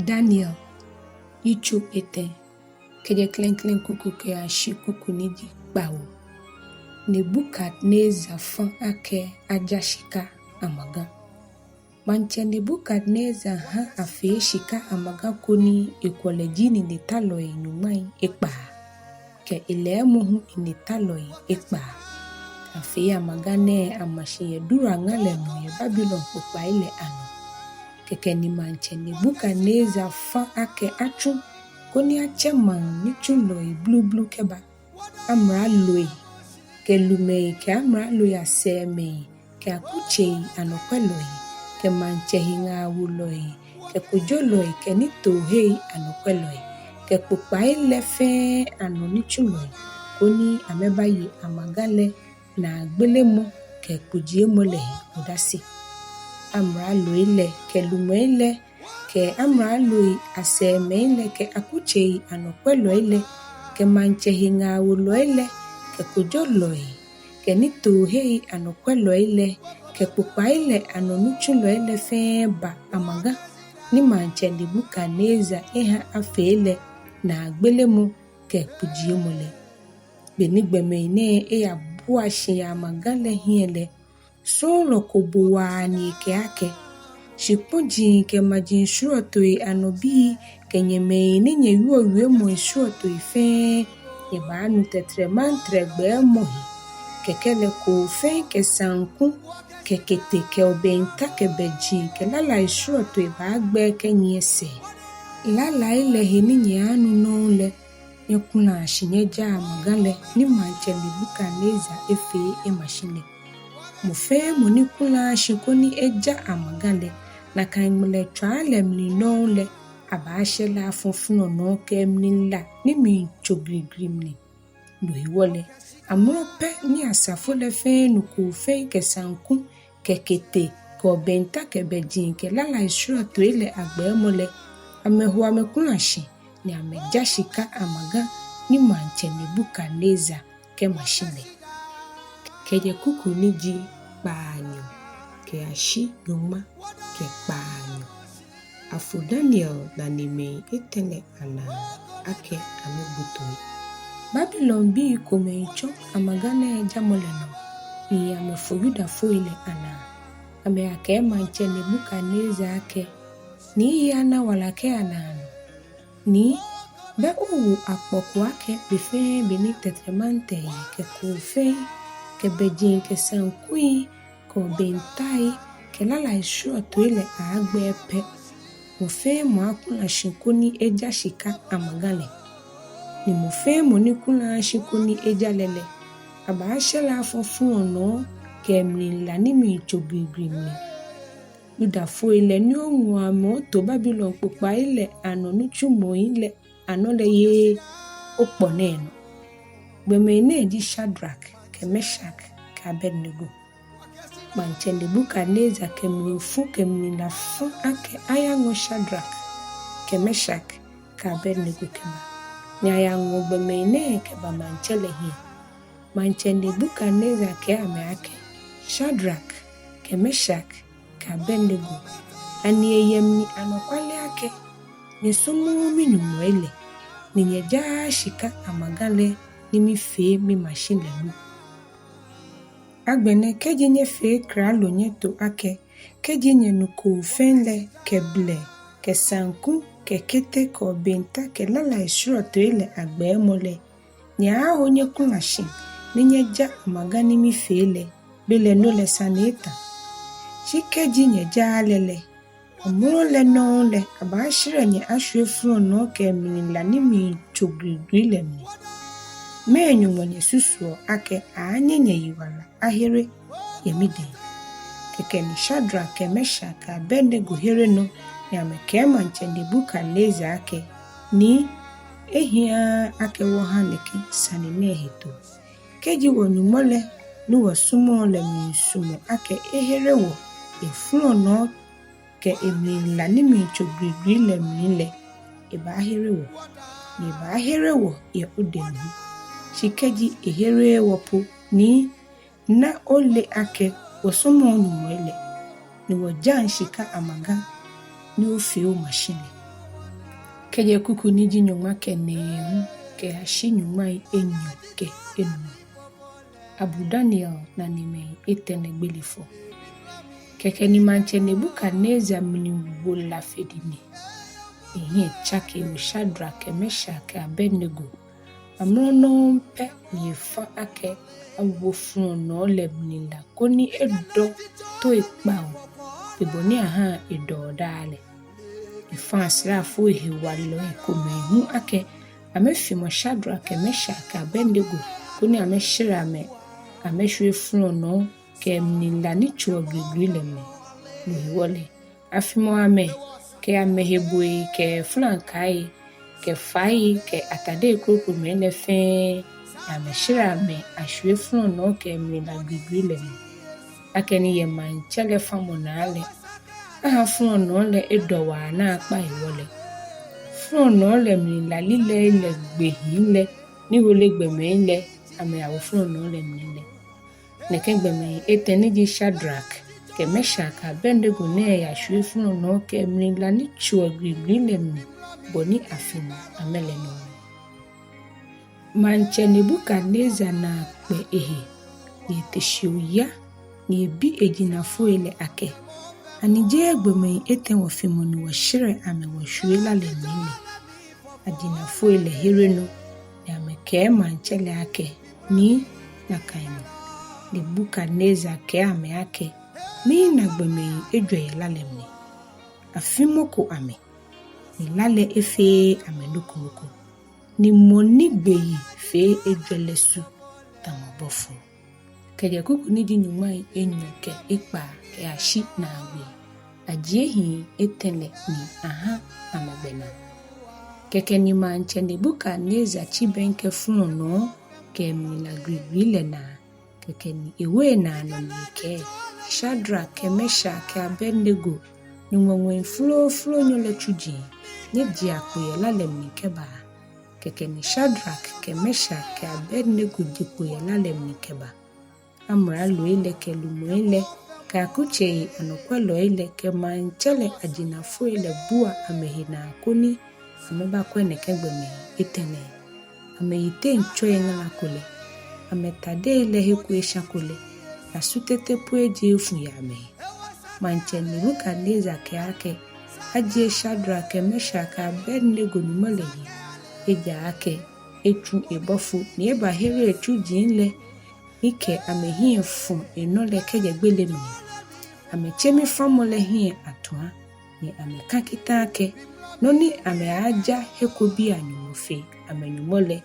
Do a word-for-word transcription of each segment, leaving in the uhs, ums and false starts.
Daniel yitso etɛ, kɛjɛ klɛŋklɛŋ kuku kɛyashi kuku ni ji kpawo. Nebukadnezar fã akɛ aja shika amaga. Maŋtsɛ Nebukadnezar hã afee shika amaga ko ni ekwɔlɛ ji ninetalɔi nyɔŋmai ekpaa, kɛ elɛɛmɔ hu ninetalɔi ekpaa. Afee amaga nɛɛ ama shi yɛ Dura ŋa lɛ nɔ yɛ Babilon kpokpai lɛ anɔ. Kɛkɛ ni Maŋtsɛ Nebukadnezar fã akɛ atsu koni atsɛ maŋ nitsulɔi blublu kɛba, amraloi kɛ lumɛi kɛ amraloi asɛɛmɛi kɛ akutsei anɔkwɛlɔi kɛ maŋtsɛhe ŋaawolɔi kɛ kojolɔi kɛ nitoohei anɔkwɛlɔi kɛ kpokpai lɛ fɛɛ anɔ nitsulɔi, koni amɛbaye amaga lɛ naagbelemɔ kɛ kpojiemɔ lɛ he odase. Amraloi lɛ kɛ lumɛi lɛ kɛ amraloi asɛɛmɛi lɛ kɛ akutsei anɔkwɛlɔi lɛ kɛ maŋtsɛhe ŋaawolɔi lɛ kɛ kojolɔi kɛ nitoohei anɔkwɛlɔi lɛ kɛ kpokpai lɛ anɔ nitsulɔi lɛ fɛɛ ba amaga ni Maŋtsɛ Nebukadnezar ehã afee lɛ naagbelemɔ kɛ kpojiemɔ lɛ. Beni gbɔmɛi nɛɛ eyabua shi yɛ amaga lɛ hiɛ lɛ, sɔɔlɔ ko bo waa ni ekɛɛ akɛ, shikpɔji kɛ maji srɔtoi anɔ bii kɛ nyɛ mɛi ni nyɛwieɔ wiemɔi srɔtoi fɛɛ, nyɛbaanu tɛtrɛmantrɛ gbɛɛmɔ he. Kɛkɛ lɛ koo fɛi kɛ saŋku kɛ kete kɛ obenta kɛ bɛji kɛ lalai srɔtoi baagbɛɛ kɛnyiɛ sɛɛ. Lalai lɛ he ni nyɛaanu nɔŋŋ lɛ, nyɛkulaa shi nyɛjaa amaga lɛ ni Maŋtsɛ Nebukadnezar efee ema shi lɛ. Mɔ fɛɛ mɔ ni kulaaa shi koni eja amaga lɛ, nakai ŋmɛlɛtswaa lɛ mli nɔŋŋ lɛ, abaashɛ lɛ afɔ flɔnɔɔ kɛ emlila ni miitso grigri mli. No hewɔ lɛ, amrɔ pɛ ni asafo lɛ fɛɛ nu koo fɛi kɛ saŋku kɛ kete kɛ obenta kɛ bɛji kɛ lalai srɔtoi lɛ agbɛɛmɔ lɛ, amɛho amɛkula shi ni amɛja shika amaga ni Maŋtsɛ Nebukadnezar kɛma shi lɛ. Kɛjɛ kuku ni ji kpaanyɔ kɛyashi nyɔŋma kɛ kpaanyɔ. Afo Daniel nanemɛi etɛ lɛ anaa akɛ amɛgbo toi. Babilonbii komɛi tsɔ amaga nɛɛ jamɔ lɛ nɔ, ni amɛfo Yudafoi lɛ anaa. Amɛyakɛɛ Maŋtsɛ Nebukadnezar akɛ, Nii, ye ana wala kɛya naanɔ. Ni bɛ owo akpɔ ko akɛ be fɛɛ be ni tɛtrɛmantɛrɛi kɛ koo fɛi kɛ bɛji kɛ saŋkui kɛ obentai kɛ lalai srɔtoi lɛ aaagbɛɛ pɛ, mɔ fɛɛ mɔ akula shi koni eja shika amaga lɛ. Ni mɔ fɛɛ mɔ ni kulaaa shi koni eja lɛ lɛ, abaashɛ lɛ afɔ flɔnɔɔ kɛ emlila ni miitso grigri mli. Yudafoi lɛ ni oŋɔ amɛ oto Babilon kpokpai lɛ anɔ nitsumɔi lɛ anɔ lɛ, yeee okpɔ nɛɛ nɔ. Gbɔmɛi nɛɛ ji Shadrak kɛ Meshak kɛ Abednego. Maŋtsɛ Nebukadnezar kɛ mlifu kɛ mlila fã akɛ ayaŋɔ Shadrak kɛ Meshak kɛ Abednego kɛba, ni ayaŋɔ gbɔmɛi nɛɛ kɛba maŋtsɛ lɛ hiɛ. Maŋtsɛ Nebukadnezar kɛɛ amɛ akɛ, Shadrak kɛ Meshak kɛ Abednego, ani eyɛ mli anɔkwale akɛ nyɛsɔmɔɔɔ mi-Nyɔŋmɔi lɛ, ni nyɛjaaa shika amaga lɛ ni mifee mima shi lɛ lo? Agbɛnɛ kɛji nyɛfee klalo nyɛto akɛ, kɛji nyɛnu koo fɛi lɛ kɛ blɛ kɛ saŋku kɛ kete kɛ obenta kɛ lalai srɔtoi lɛ agbɛɛmɔ lɛ, nyɛaaho nyɛkula shi ni nyɛja amaga ni mifee lɛ, belɛ no lɛ sane eta. Shi kɛji nyɛjaaa lɛ lɛ, amrɔ lɛ nɔŋŋ lɛ abaashɛrɛ nyɛ ashwie flɔnɔɔ kɛ emlila ni miitso grigri lɛ mli. Mɛɛ nyɔŋmɔ nyɛsusuɔ akɛ aaanyɛ nyɛyiwala ahere yɛ midɛŋ? Kɛkɛ ni Shadrak kɛ Meshak kɛ Abednego here nɔ ni amɛkɛɛ Maŋtsɛ Nebukadnezar akɛ, Nii, ehia akɛ wɔha nɛkɛ sane nɛɛ hetoo. Kɛji wɔ-Nyɔŋmɔ lɛ ni wɔsɔmɔɔ lɛ miisumɔ akɛ ehere wɔ yɛ flɔnɔɔ kɛ emlila ni miitso grigri lɛ mli lɛ, ebaahere wɔ, ni ebaahere wɔ yɛ odɛŋ hu. Shi kɛji ehereee wɔ po, Nii, na ole akɛ wɔsɔmɔɔɔ nyɔŋmɔi lɛ, ni wɔjaŋ shika amaga ni ofee oma shi lɛ. Kɛjɛ kuku ni ji nyɔŋma kɛ nɛɛhu kɛyashi nyɔŋmai enyɔ kɛ enumɔ. Abu Daniel nanemɛi etɛ lɛ gbele fɔ. Kɛkɛ ni maŋtsɛ Nebukadnezar mli wo la fe dinɛ. Ehiɛ tsake ewo Shadrak kɛ Meshak kɛ Abednego. Amrɔ nɔŋŋ pɛ ni efã akɛ awo flɔnɔɔ lɛ mli la koni edɔ toi kpawo, ebɔ ni ahaa edɔɔ daa lɛ. Efã asraafoi hewalɔi komɛi hu akɛ amɛfimɔ Shadrak kɛ Meshak kɛ Abednego koni amɛshɛrɛ amɛ amɛshwie flɔnɔɔ kɛ mli la ni tsoɔ grigri lɛ mli. No hewɔ lɛ, afimɔ amɛ kɛ amɛhe boi kɛ flaŋkai kɛ fai kɛ atadei krokomɛi lɛ fɛɛ, ni amɛshɛrɛ amɛ ashwie flɔnɔɔ kɛ mli la grigri lɛ mli. Akɛni yɛ maŋtsɛ lɛ famɔ naa lɛ, aha flɔnɔɔ lɛ edɔ waa naakpa hewɔ lɛ, flɔnɔɔ lɛ mli la lilɛi lɛ gbe hii lɛ ni hole gbɔmɛi lɛ amɛyawo flɔnɔɔ lɛ mli lɛ. Nɛkɛ gbɔmɛi etɛ ni ji Shadrak kɛ Meshak kɛ Abednego nɛɛ yashwie flɔnɔɔ kɛ mli la ni tsoɔ grigri lɛ mli bɔ ni afimɔ amɛ lɛ nɔŋŋ. Maŋtsɛ Nebukadnezar naa kpɛ ehe, ni ete shi oya, ni ebi ejinafoi lɛ akɛ: Ani jeee gbɔmɛi etɛ wɔfimɔ ni wɔshɛrɛ amɛ wɔshwie la lɛ mli lɛ? Ajinafoi lɛ here nɔ, ni amɛkɛɛ maŋtsɛ lɛ akɛ: Nii, nakai ni. Nebukadnezar kɛɛ amɛ akɛ: Miina gbɔmɛi ejwɛ yɛ la lɛ mli. Afimɔko amɛ, ni la lɛ efeee amɛ nɔ ko nɔ ko, ni mɔ ni gbe yi fee ejwɛ lɛ su tamɔ bɔfo. Kɛjɛ kuku ni ji nyɔŋmai enyɔ kɛ ekpaa kɛyashi naagbee. Ajie hii etɛ lɛ ni aha amɛ gbɛnaa. Kɛkɛ ni maŋtsɛ Nebukadnezar tsi bɛŋkɛ flɔnɔɔ kɛ mli la grigri lɛ naa. Kɛkɛ ni ewo enaa nɔ ni ekɛɛ: Shadrak kɛ Meshak kɛ Abednego, Nyɔŋmɔ ŋwɛi flooflonyo lɛ tsuji, nyɛjea kpo yɛ la lɛ mli kɛbaa. Kɛkɛ ni Shadrak kɛ Meshak kɛ Abednego je kpo yɛ la lɛ mli kɛba. Amraloi lɛ kɛ lumɛi lɛ kɛ akutsei anɔkwɛlɔi lɛ kɛ maŋtsɛ lɛ ajinafoi lɛ bua amɛhe naa koni amɛbakwɛ nɛkɛ gbɔmɛi etɛ nɛɛ. Amɛyiteŋ tsɔi ŋala ko lɛ, amɛtadei lɛ he ko esha ko lɛ, asu tete po ejeee fu yɛ amɛhe. Maŋtsɛ Nebukadnezar kɛɛ akɛ: Ajie Shadrak kɛ Meshak kɛ Abednego Nyɔŋmɔ lɛ yi, ejaakɛ etsu ebɔfo ni ebahere etsuji lɛ ni kɛ amɛhiɛ fɔ enɔ lɛ kɛjɛ gbele mli. Amɛtse mifamɔ lɛ hiɛ atua, ni amɛka kita akɛ nɔ ni amɛaaja he ko biɛ Nyɔŋmɔ fe amɛNyɔŋmɔ lɛ,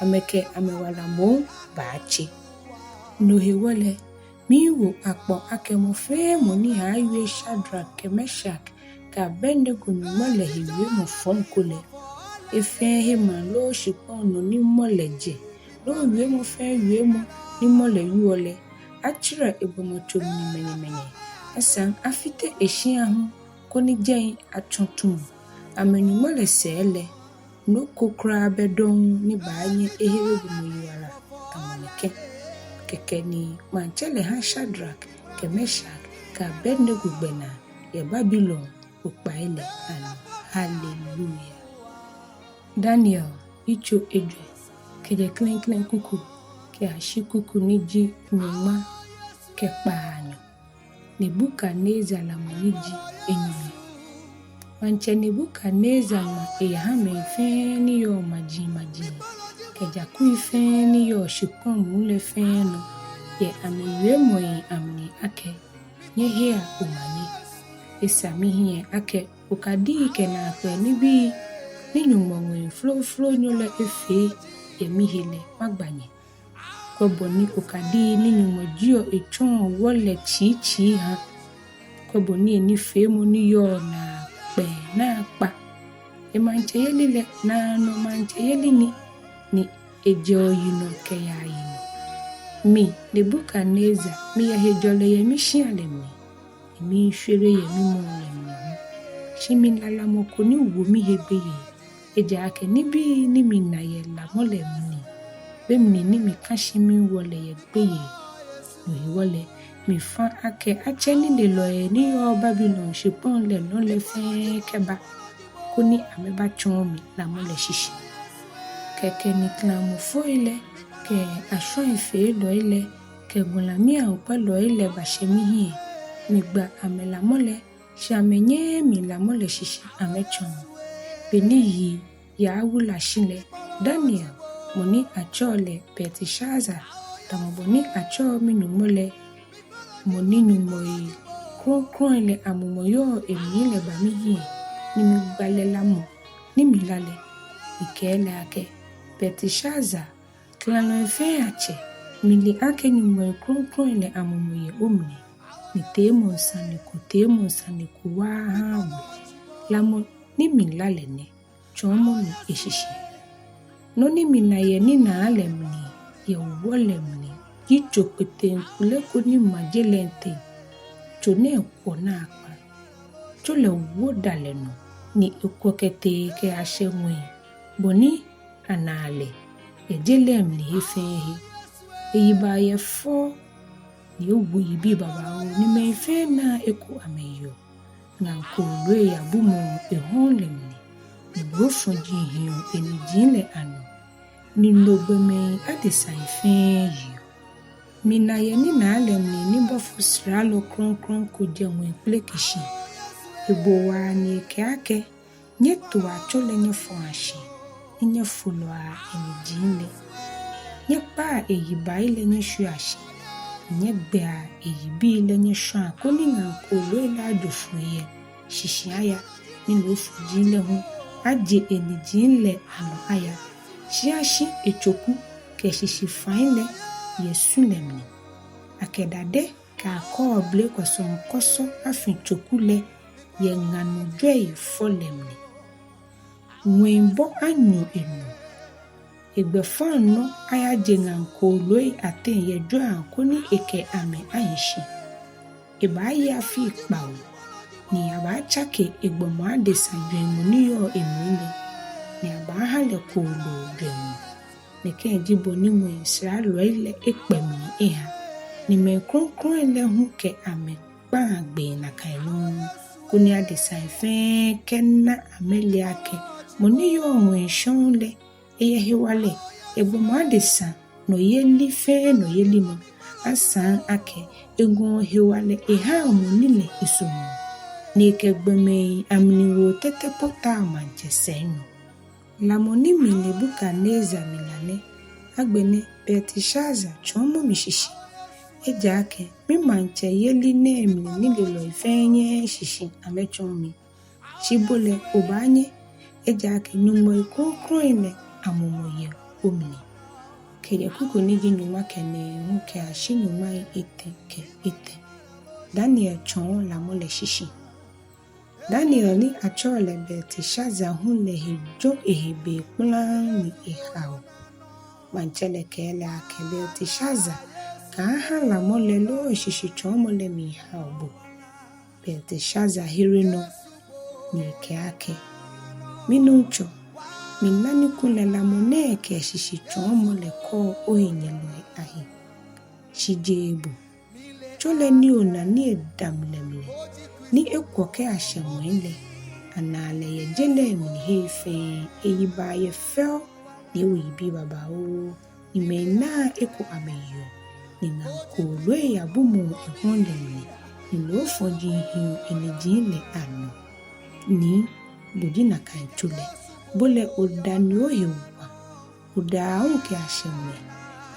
amɛkɛ amɛwala moŋ baatse. No hewɔ lɛ, miiwo akpɔ akɛ mɔ fɛɛ mɔ ni aaawie Shadrak kɛ Meshak kɛ Abednego Nyɔŋmɔ lɛ he wiemɔ fɔŋ ko lɛ, he fɛɛ he maŋ loo shikpɔŋ nɔ ni mɔ lɛ jɛ, loo wiemɔ fɛɛ wiemɔ ni mɔ lɛ wieɔ lɛ, atsirɛ egbɔmɔtso mli mɛnyɛmɛnyɛ, asaŋ afite eshia hu koni jɛi atsɔ tumu. AmɛNyɔŋmɔ lɛ sɛɛ lɛ, nɔ ko kwraa bɛ dɔŋŋ ni baanyɛ ehere gbɔmɔ yiwala tamɔ nɛkɛ. Kɛkɛ ni maŋtsɛ lɛ ha Shadrak kɛ Meshak kɛ Abednego gbɛnaa yɛ Babilon okpoi lɛ anɔ. Haleluya. Daniel yitso ejwɛ, kɛjɛ klɛŋklɛŋ kuku kɛyashi kuku ni ji nyɔŋma kɛ kpaanyɔ. Nebukadnezar lamɔ ni ji enyɔ. Maŋtsɛ Nebukadnezar ŋma eyaha mɛi fɛɛ ni yɔɔ majimaji kɛ jakui fɛɛ ni yɔɔ shikpɔŋ muu lɛ fɛɛ nɔ yɛ amɛwiemɔi amli akɛ: Nyɛhea omanye. Esa mihiɛ akɛ okadii kɛ naakpɛɛ nibii ni Nyɔŋmɔ ŋwɛi flooflonyo lɛ efee yɛ mihe lɛ magba nyɛ. Kwɛ bɔ ni okadii ni Nyɔŋmɔ jieɔ etsɔɔ wɔ lɛ tsiitsii ha. Kwɛ bɔ ni enifeemɔ ni yɔɔ naakpɛɛ naakpa. Emaŋtsɛyeli lɛ, naanɔ maŋtsɛyeli ni, ni ejɛɔ yinɔ kɛyaa yinɔ. Mi, Nebukadnezar, miyɛ hejɔlɛ yɛ mishia lɛ mli, ni miishwere yɛ mimɔɔ lɛ mli hu. Shi mina lamɔ ko ni wo mihe gbeyei, ejaakɛ nibii ni mina yɛ lamɔ lɛ mli, be mli ni mika shi miwo lɛ yɛ gbeyei. No hewɔ lɛ, mifã akɛ atsɛ nilelɔi ni yɔɔ Babilon shikpɔŋ lɛ nɔ lɛ fɛɛ kɛba. koni amɛbatsɔɔ mi lamɔ lɛ shishi. Kɛkɛ ni klamɔfoi lɛ kɛ ashwãifeelɔi lɛ kɛ gbalamiaŋkwɛlɔi lɛ bashɛ mihiɛ. Migba amɛ lamɔ lɛ, shi amɛnyɛɛɛ mi lamɔ lɛ shishi amɛtsɔɔ. Be ni yi yaawu la shi lɛ, Daniel, mɔ ni atsɛɔ lɛ Belteshazar, tamɔ bɔ ni atsɛɔ mi-Nyɔŋmɔ lɛ, mɔ ni nyɔŋmɔi krɔŋkrɔŋi lɛ amumɔ yɔɔ emli lɛ, ba mihiɛ, ni migba lɛ lamɔ ni mila lɛ. Mikɛɛ lɛ akɛ, Belteshazar, klalɔi fɛɛ atsɛ, mile akɛ nyɔŋmɔi krɔŋkrɔŋi lɛ amumɔ yɛ omli, ni teemɔŋ sane ko teemɔŋ sane ko waaa haaa bo. Lamɔ ni mila lɛ nɛ, tsɔɔmɔ mi eshishi. Nɔ ni mina yɛ ninaa lɛ mli, yɛ wɔ lɛ mli, ji tso kpeteŋkple ko ni ma je lɛ teŋ. Tso nɛɛ kwɔ naakpa. Tso lɛ wo dalɛ nɔ, ni ekwɔ kɛtee kɛyashɛ ŋwɛi, bɔ ni anaa lɛ yɛ je lɛ mli he fɛɛ he. Eyi baa yɛ fɛo, ni ewo yibii babaoo, ni mɛi fɛɛ naa eko amɛyeɔ. Ŋaŋ kooloi yabumɔɔ ehɔɔŋ lɛ mli, ni loofɔji hiɔ eniji lɛ anɔ, ni no gbɔmɛi adesai fɛɛ yeɔ. Mina yɛ ninaa lɛ mli ni bɔfo saralɔ krɔŋkrɔŋ ko jɛ ŋwɛi kpeleke shi. Ebo waa ni ekɛɛ akɛ, nyɛtoa tso lɛ nyɛfɔa shi, ni nyɛfolɔa eniji lɛ. Nyɛkpaa eyibai lɛ nyɛshwiea shi, ni nyɛgbɛa eyibii lɛ nyɛshwãa, koni ŋaŋ kooloi lɛ ajo foi yɛ shishi aya, ni loofɔji lɛ hu aje eniji lɛ anɔ aya. Shĩa shi etsoku kɛ shishifãi lɛ yɛ su lɛ mli. Akɛ dade kɛ akɔɔble kɔsɔŋkɔsɔ afi tsoku lɛ yɛ ŋa nɔ jwɛi fɔ lɛ mli. Ŋwɛibɔ anyɔ enɔ. Egbɛfaŋnɔ ayaje ŋaŋ kooloi ateŋ yɛ jwɛiaŋ koni ekɛ amɛ ahi shi. Ebaaye afii kpawo, ni abaatsake egbɔmɔ adesa jwɛŋmɔ ni yɔɔ emli lɛ, ni abaaha lɛ kooloo jwɛŋmɔ. Nɛkɛ ji bɔ ni ŋwɛi saralɔi lɛ ekpɛ mli eha, ni mɛi krɔŋkrɔŋi lɛ hu kɛ amɛ kpaa gbee nakai nɔŋŋ, koni adesai fɛɛ kɛna amɛle akɛ mɔ ni yɔɔ ŋwɛi shɔŋŋ lɛ, eyɛ hewalɛ yɛ gbɔmɔ adesa nɔyeli fɛɛ nɔyeli nɔ. Asaŋ akɛ eŋɔɔ hewalɛ ehaa mɔ ni lɛ esumɔɔ, ni ekɛ gbɔmɛi amliwoo tete po taa maŋtsɛ sɛi nɔ. Lamɔ ni mi Nebukadnezar mila nɛ. Agbɛnɛ Belteshazar, tsɔɔmɔ mi shishi, ejaakɛ mimaŋtsɛyeli nɛɛ mli nilelɔi fɛɛ nyɛɛɛ shishi amɛtsɔɔ mi. Shi bo lɛ obaanyɛ, ejaakɛ nyɔŋmɔi krɔŋkrɔŋi lɛ amumɔ yɛ omli. Kɛjɛ kuku ni ji nyɔŋma kɛ nɛɛhu kɛyashi nyɔŋmai etɛ kɛ etɛ. Daniel tsɔɔ lamɔ lɛ shishi. Daniel ni atsɛɔ lɛ Belteshazar hu lɛ he jɔ ehe be kplaŋŋ ni ehao. Maŋtsɛ lɛ kɛɛ lɛ akɛ, Belteshazar, kaaha lamɔ lɛ loo eshishitsɔɔmɔ lɛ miihao bo. Belteshazar here nɔ ni ekɛɛ akɛ, mi-Nuŋtsɔ, mina ni kulɛ lamɔ nɛɛ kɛ eshishitsɔɔmɔ lɛ kɔɔ ohenyɛlɔi ahe. Shi jeee bo. Tso lɛ ni ona ni edamɔ lɛ mli, ni ekwɔ kɛyashɛ ŋwɛi lɛ, anaa lɛ yɛ je lɛ mli hei fɛɛ, eyi baa yɛ fɛo, ni ewo yibii babaoo, ni mɛi naa eko amɛyeɔ, ni ŋaŋ kooloi yabumɔɔ ehɔɔŋ lɛ mli, ni loofɔji hiɔ eniji lɛ anɔ. Nii, bo ji nakai tso lɛ, bo lɛ oda ni ohe wa, oda aahu kɛyashɛ ŋwɛi,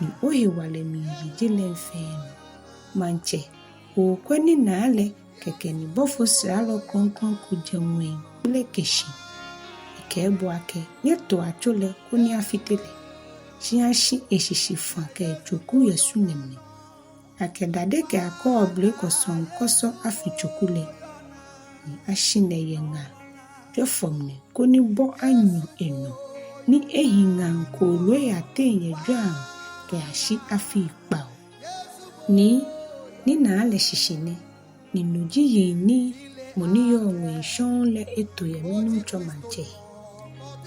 ni ohewalɛ miiye je lɛ fɛɛ nɔ. Maŋtsɛ, okwɛ ninaa lɛ. Kɛkɛ ni bɔfo saralɔ krɔŋkrɔŋ ko jɛ ŋwɛi kpeleke shi. Ekɛɛ bo akɛ, nyɛtoa tso lɛ koni afite lɛ. Shĩa shi eshishifã kɛ etsoku yɛ su lɛ mli. Akɛ dade kɛ akɔɔble kɔsɔŋkɔsɔ afi tsoku lɛ, ni ashi lɛ yɛ ŋa jwɛfɔ mli koni bɔ anyɔ enɔ, ni ehi ŋaŋ kooloi ateŋ yɛ jwɛiaŋ kɛyashi afii kpawo. Nii, ninaa lɛ shishi nɛ, ni no ji yiŋ ni mɔ ni yɔɔ ŋwɛi shɔŋŋ lɛ eto yɛ mi-Nuŋtsɔ Maŋtsɛ he.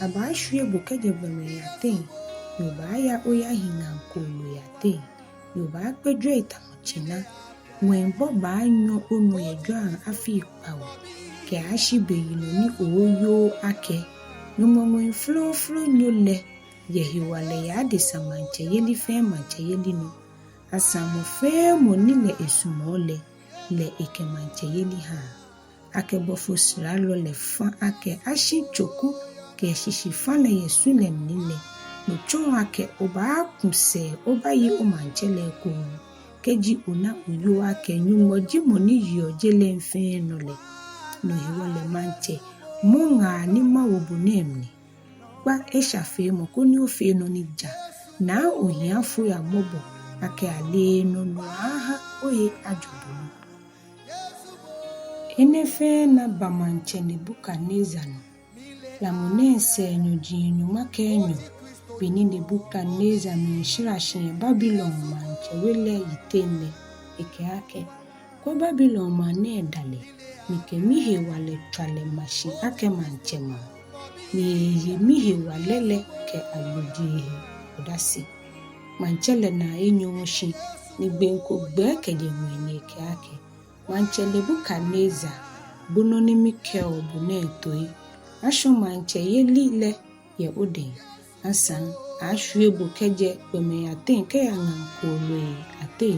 Abaashwie bo kɛjɛ gbɔmɛi ateŋ, ni obaaya oyahi ŋaŋ kooloi ateŋ, ni obaakpe jwɛi tamɔ tsina. Ŋwɛibɔ baanyɔ onɔ yɛ jwɛiaŋ afii kpawo. kɛyashi beyinɔ ni ooyoo akɛ Nyɔŋmɔ ŋwɛi flooflonyo lɛ yɛ hewalɛ yɛ adesa maŋtsɛyeli fɛɛ maŋtsɛyeli nɔ, asaŋ mɔ fɛɛ mɔ ni lɛ esumɔɔ lɛ, lɛ ekɛ maŋtsɛyeli haa. Akɛ bɔfo saralɔ lɛ fã akɛ ashi tso ko kɛ shishifã lɛ yɛ su lɛ mli lɛ, no tsɔɔ akɛ obaaku sɛɛ obaye omaŋtsɛ lɛ ekoŋŋ, kɛji ona oyoo akɛ Nyɔŋmɔ ji mɔ ni yeɔ je lɛ fɛɛ nɔ lɛ. No hewɔ lɛ, maŋtsɛ, mɔ ŋaa ni mawo bo nɛɛ mli. Kpa eshafeemɔ koni ofee nɔ ni ja. Naa ohiafoi amɔbɔ akɛ aleenɔ no aaaha ohe ajɔ bo nɔ. Enɛ fɛɛ naa ba maŋtsɛ Nebukadnezar nɔ. Lamɔ nɛɛ sɛɛ nyɔji nyɔŋma kɛ enyɔ, be ni Nebukadnezar miishara shi yɛ Babilon maŋtsɛ we lɛ yiteŋ lɛ, ekɛɛ akɛ: Kwɛ, Babilon maŋ nɛɛ dalɛ, mikɛ mihewalɛtswalɛ ma shi akɛ maŋtsɛ maŋ, ni eeye mihewalɛ lɛ kɛ agbojee he odase. Maŋtsɛ lɛ naa enyɔɔɔ shi, ni gbee ko gbɛɛ kɛjɛ ŋwɛi ni ekɛɛ akɛ: Maŋtsɛ Nebukadnezar, bo nɔ ni mikɛɔ bo nɛɛ toi. Ashɔ maŋtsɛyeli lɛ yɛ odɛŋ. Asaŋ aaashwie bo kɛjɛ gbɔmɛi ateŋ kɛya ŋaŋ kooloi ateŋ,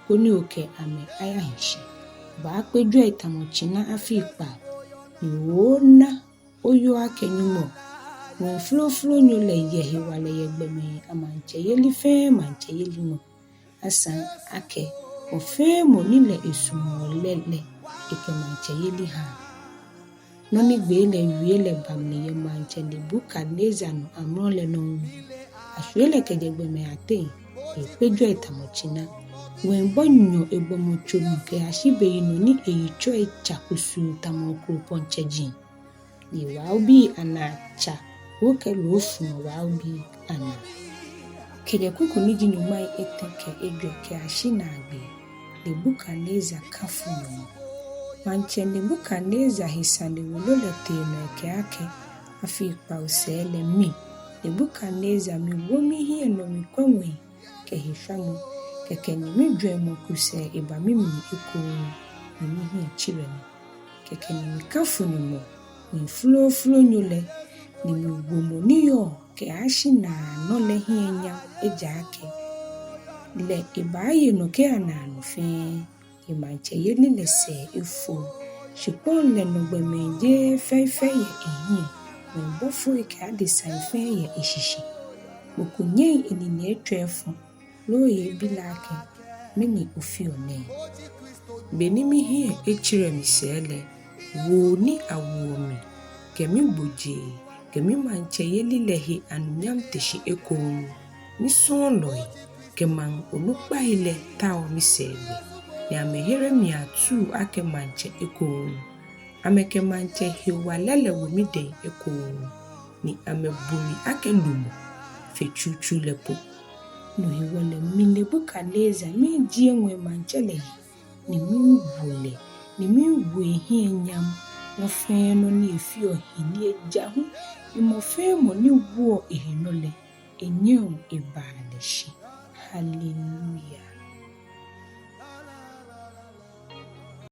koni okɛ amɛ ayahi shi. Obaakpe jwɛi tamɔ tsina afii kpawo, ni ooona oyoo akɛ Nyɔŋmɔ ŋwɛi flooflonyo lɛ yɛ hewalɛ yɛ gbɔmɛi amaŋtsɛyeli fɛɛ maŋtsɛyeli nɔ. Asaŋ akɛ mɔ fɛɛ mɔ ni lɛ esumɔɔ lɛ lɛ, ekɛ maŋtsɛyeli haa. Nɔ ni gbee lɛ wie lɛ ba mli yɛ maŋtsɛ Nebukadnezar nɔ amrɔ lɛ nɔŋŋ. Ashwie lɛ kɛjɛ gbɔmɛi ateŋ, ni ekpe jwɛi tamɔ tsina. Ŋwɛibɔ nyɔ egbɔmɔtso nɔ kɛyashi beyinɔ ni eyitsɔi tsa kusuu tamɔ okropɔŋ tsɛji, ni ewaobii anaa tsa kɛ loofɔlɔ waobii anaa. Kɛjɛ kuku ni ji nyɔŋmai etɛ kɛ ejwɛ kɛyashi naagbee. Nebukadnezar kafo Nyɔŋmɔ. Maŋtsɛ Nebukadnezar he sane wolo lɛ tee nɔ ekɛɛ akɛ: Afii kpawo sɛɛ lɛ, mi, Nebukadnezar, miwo mihiɛ nɔ mikwɛ ŋwɛi kɛ heshwamɔ, kɛkɛ ni mijwɛŋmɔ ku sɛɛ eba mimli ekoŋŋ, ni mihiɛ tserɛ mi. Kɛkɛ ni mikafo Nyɔŋmɔ, ŋwɛi flooflonyo lɛ, ni miwo mɔ ni yɔɔ kɛyashi naanɔ lɛ hiɛ nyam, ejaakɛ lɛ ebaaye nɔ kɛya naanɔ fɛɛ, ni maŋtsɛyeli lɛ sɛɛ efooo. Shikpɔŋ lɛ nɔ gbɔmɛi jeee fɛifɛi yɛ ehiɛ, ŋwɛibɔfoi kɛ adesai fɛɛ yɛ eshishi. Mɔ ko nyɛŋ enine etswa efɔ, loo eebi lɛ akɛ: Mɛni ofeɔ nɛɛ? Be ni mihiɛ etserɛ mi sɛɛ lɛ, woo ni awoɔ mi, kɛ migbojee, kɛ mimaŋtsɛyeli lɛ he anunyam te shi ekoŋŋ. Misɔɔlɔi kɛ maŋ onukpai lɛ taoɔ misɛɛgbɛ, ni amɛhere mi atuu akɛ maŋtsɛ ekoŋŋ. Amɛkɛ maŋtsɛ hewalɛ lɛ wo midɛŋ ekoŋŋ, ni amɛbu mi akɛ lumɔ fe tsutsu lɛ po. No hewɔ lɛ, mi Nebukadnezar, miijie ŋwɛi maŋtsɛ lɛ yi, ni miiwo lɛ, ni miiwo ehiɛ nyam. Nɔ fɛɛ nɔ ni efeɔ hi ni eja hu, ni mɔ fɛɛ mɔ ni woɔ ehe nɔ lɛ, enyɛɔ ebaa lɛ shi. Hallelujah.